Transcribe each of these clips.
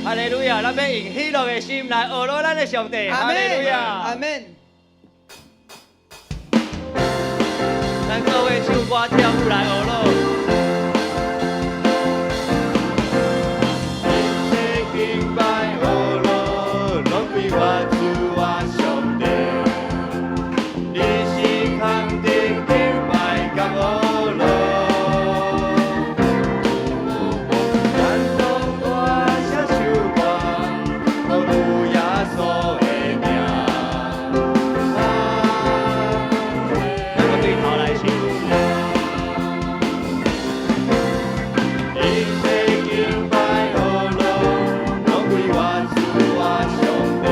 哈利路亞！咱欲用喜樂的心來呵咾咱的上帝。哈利路亞！阿門。咱做伙唱歌跳舞來呵咾。一切敬拜呵咾，攏歸我主我上帝。你是堪得敬拜佮呵咾。咱當大聲唱歌，高舉耶穌的名。咱閣對頭來唱。一切敬拜呵咾，攏歸我主我上帝。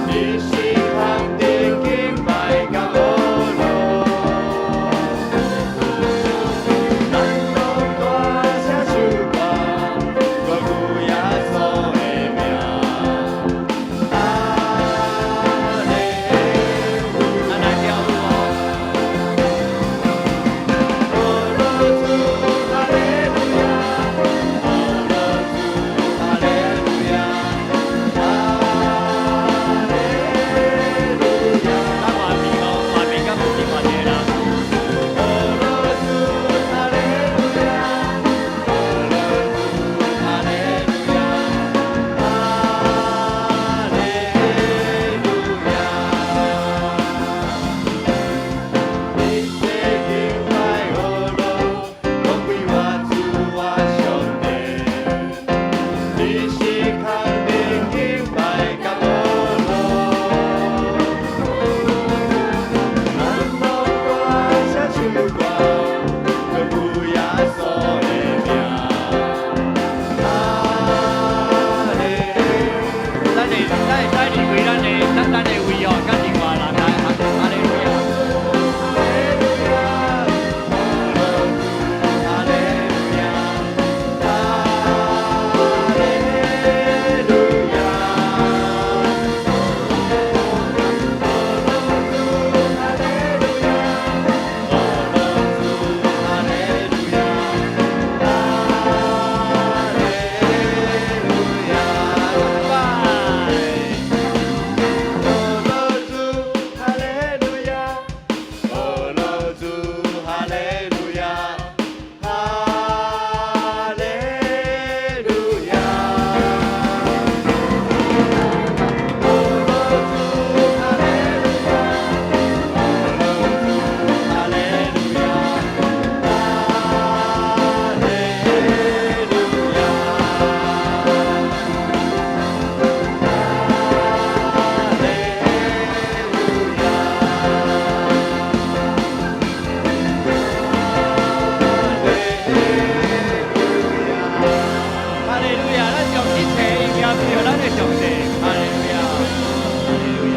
你是堪得敬拜佮呵咾。咱當大聲唱歌，高舉耶穌的名。哈利路咱來跳舞哦。呵咾主，哈利路亞，呵咾主，哈利路亞，哈利路亞。咱外面哦，外面敢有另外一個人？呵咾主，哈利路亞，呵咾主，哈利路亞，哈利路亞。一切敬拜呵咾，攏歸我主我上帝。你是堪得敬拜佮呵咾。咱當大聲唱歌，高舉耶穌的名。哈利。咱會使離開咱的位哦，佮另外人來哈利路亞。哈利路亞，哈利路亞，哈利路亞。哈利路亞，哈利路亞，哈利路亞。拜。呵咾主，哈利路亞，呵咾主，哈利路亞，哈利路亞。呵咾主，哈利路亞，呵咾主，哈利路亞，哈利路亞。哈利路亞。哈利路亞。哈利路亞！咱將一切榮耀歸予咱的上帝。哈利路亞，哈利路亞。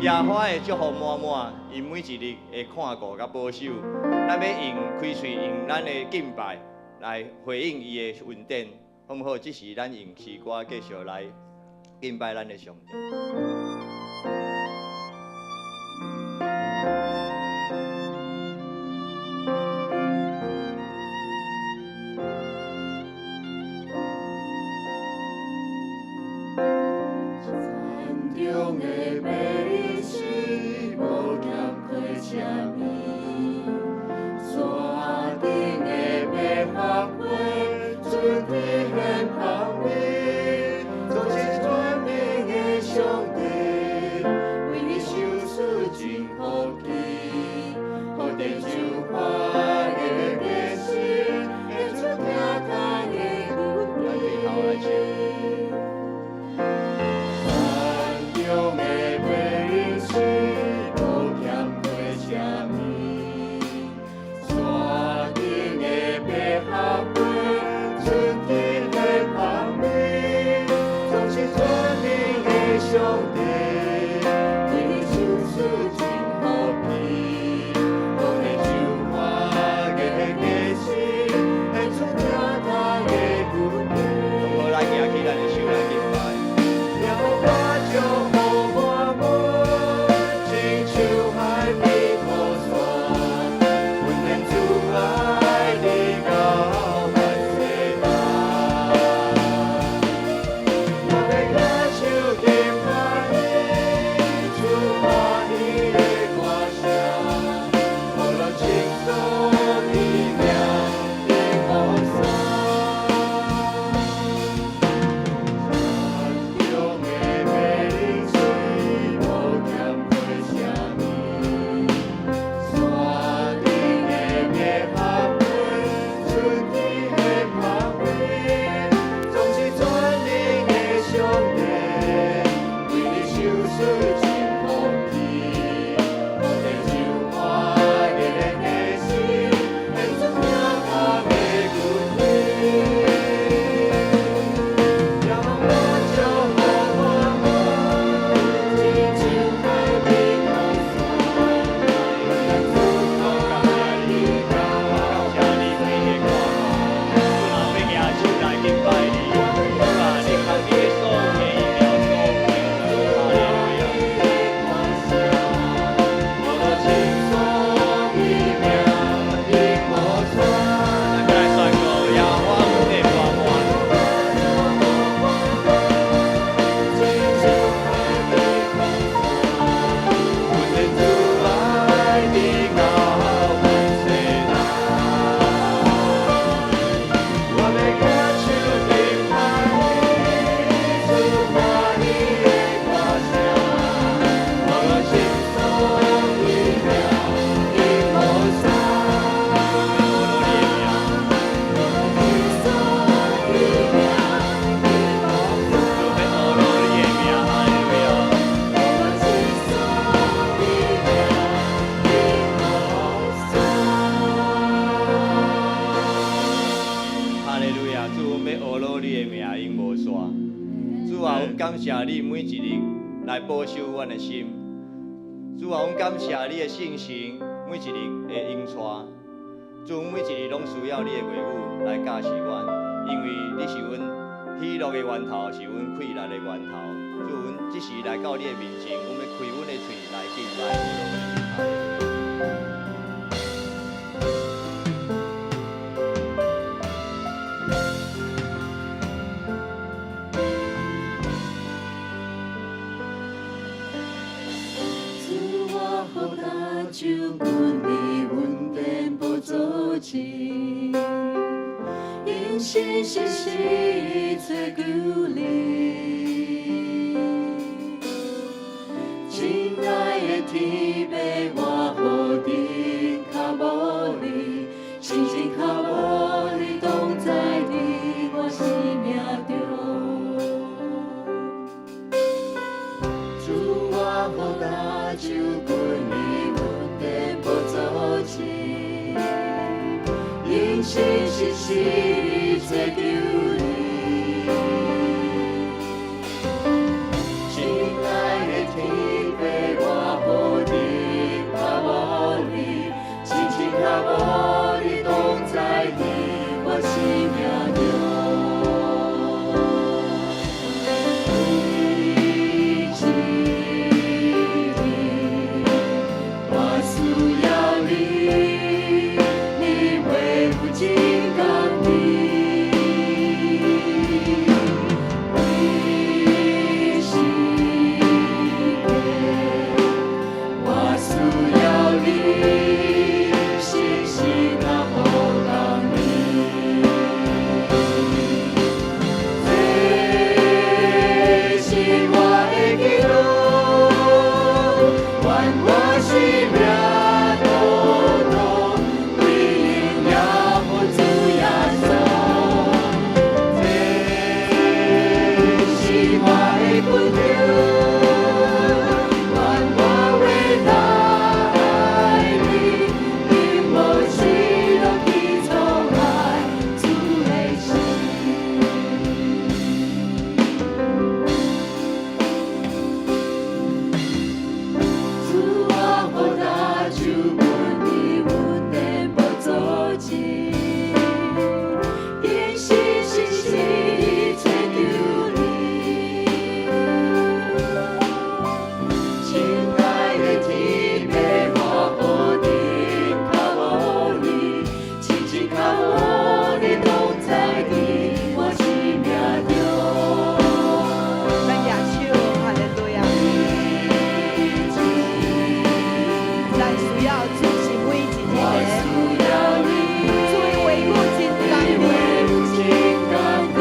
耶和華的祝福滿滿，伊每一日會看顧佮保守。咱欲用開喙，用咱的敬拜來回應伊的恩典，好毋好？這時咱用詩歌繼續來敬拜咱的上帝。田中的白日是無減過車味，山頂的百合花，春天香味，總是全能的上帝，主，阮欲呵咾你的名永無煞。主啊，阮感謝你每一日來保守阮的心。主啊，阮感謝你的聖神每一日的引帶。主，阮每一日攏需要你的話語來教示阮，因為你是阮喜樂的源頭，是阮氣力的源頭。主，阮這時來到你的面前，阮欲開阮的喙來敬拜你。主我予大酒君的恩典寶座前，因信實是追求你。親愛的天父，我何等渴慕你，深深渴慕你同在佇我生命中。主我予大酒君的恩典寶座前，因信實是追求你。親愛的天父，我何等渴慕你，深深渴慕你同在佇我生命中。每一日，我需要你，你話有真甘甜。每時刻，我需要你，時時來予共你。這是我的祈禱，願我生命途途歸榮耀予主耶穌。這是我的懇求，願我越來愛你，永無失落去阻礙主的心。主我予大酒君的恩典寶座前，因信實是追求你。親愛的天父，我何等渴慕你，深深渴慕你同在佇我生命中。咱舉手，哈利路亞！咱需要主是每一日我的，需要你，主的話語真甘你話甜。有真甘甜。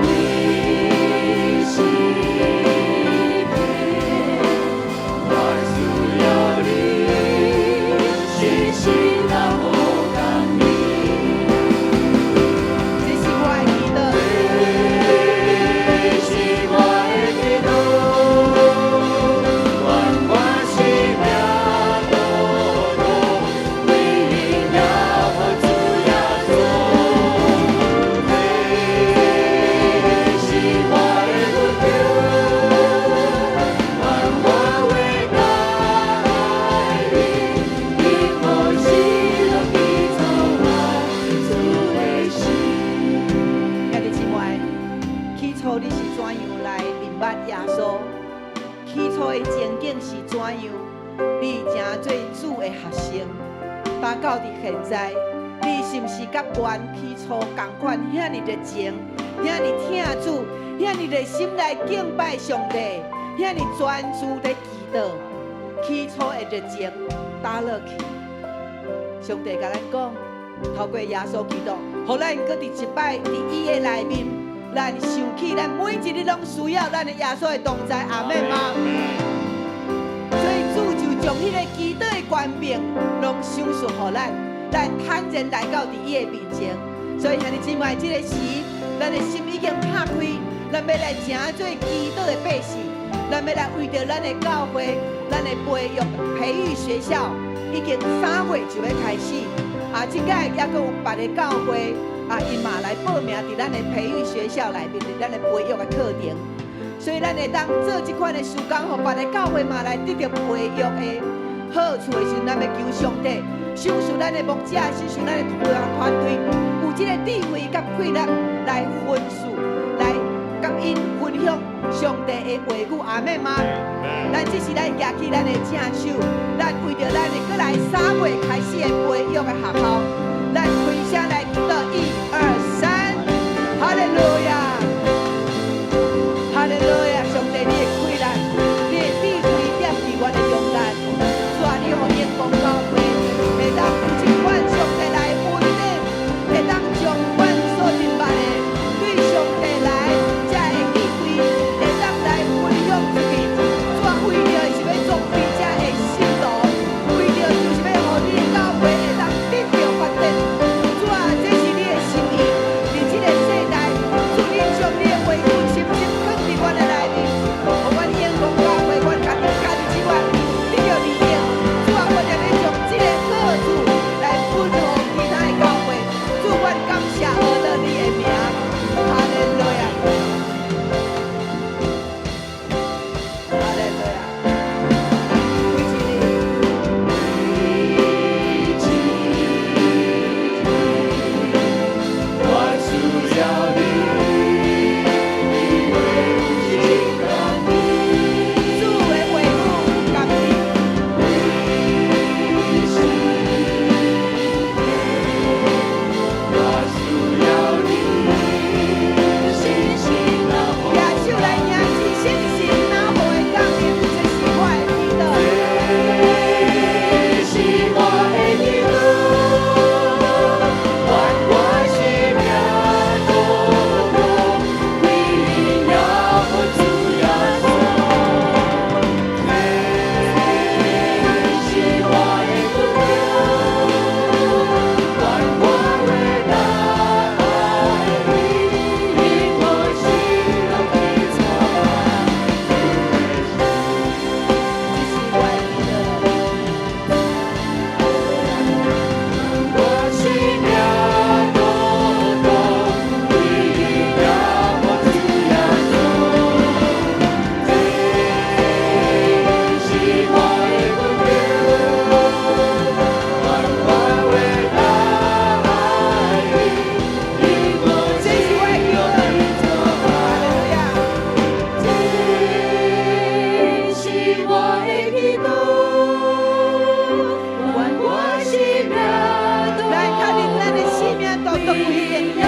每時刻，我需要你，時時來予共你。這是我的祈禱。這是我的祈禱，願我生命途途歸榮耀予主耶穌。這是我的懇求，願我越來愛你，永無失落去阻礙主的心。兄弟姊妹，起初你是怎樣來認捌耶穌？起初的情景是怎樣？你成做主的學生，達到佇現在，你是毋是佮原起初仝款遐爾熱情，遐爾疼主，遐爾熱心來敬拜上帝，遐爾專注佇祈禱？起初的熱情打落去，上帝共咱講，透過耶穌基督，予咱閣佇一擺佇伊的內面，咱想起咱每一日攏需要咱的耶穌的同在，阿們嗎？所以主就將彼個祈禱的權柄攏賞賜予咱，咱坦然來到佇伊的面前。所以兄弟姊妹，這个時，咱的心已經拍開，咱欲來成做祈禱的百姓，咱欲來為著咱的教會、咱的培育培育學校，已經3月就欲開始。啊，這擺猶閣有別个教會啊，𪜶嘛來報名佇咱的培育學校內面，佇咱的培育的課程。所以咱會當做這款的事工，予別个教會嘛來得著培育的好處的時陣，咱欲求上帝賞賜咱的牧者，賞賜咱的團隊，有這個智慧佮氣力來分賜，來佮𪜶分享上帝的話語，阿們嗎？咱這時來舉起咱的正手，咱為著咱的閣來3月開始的培育的學校，咱開聲來祈禱，一二三，哈利路亞，哈利路亞！上帝，你的氣力，你的智慧踮佇阮的中間，主啊，你予榮光教會會當有這款上帝來恩典，會當將阮所明白的對上帝來這个智慧，會當來分享出去。主啊，為著是欲裝備這个信徒，為著就是欲予你的教會會當得著發展。主啊，這是你的心意，佇這个世代，主你將你的話語深深囥佇阮的內面，予阮榮光教會，阮家己家己之外得著利益。主啊，我就欲將這个好處來分予其他的教會。主，阮感謝阿得你的名，哈利路亞，哈利路亞。開始你。我需要你，你話語真甘甜。主的話語甘甜。你是我需要你，信心那舉手來迎接信心那予的降臨，這是我的祈禱。這是我的祈禱，願我生命獨獨歸榮耀予主耶穌。這是我的祈禱，願我會當愛你，永無失落去帶。這是我的祈禱。我生命獨獨歸榮耀予主耶穌。這是我的祈禱，願我會當愛你，永無這是我的祈禱。哈利路亞。這是我的祈禱，願我生命來，確認咱的生命獨獨歸榮耀。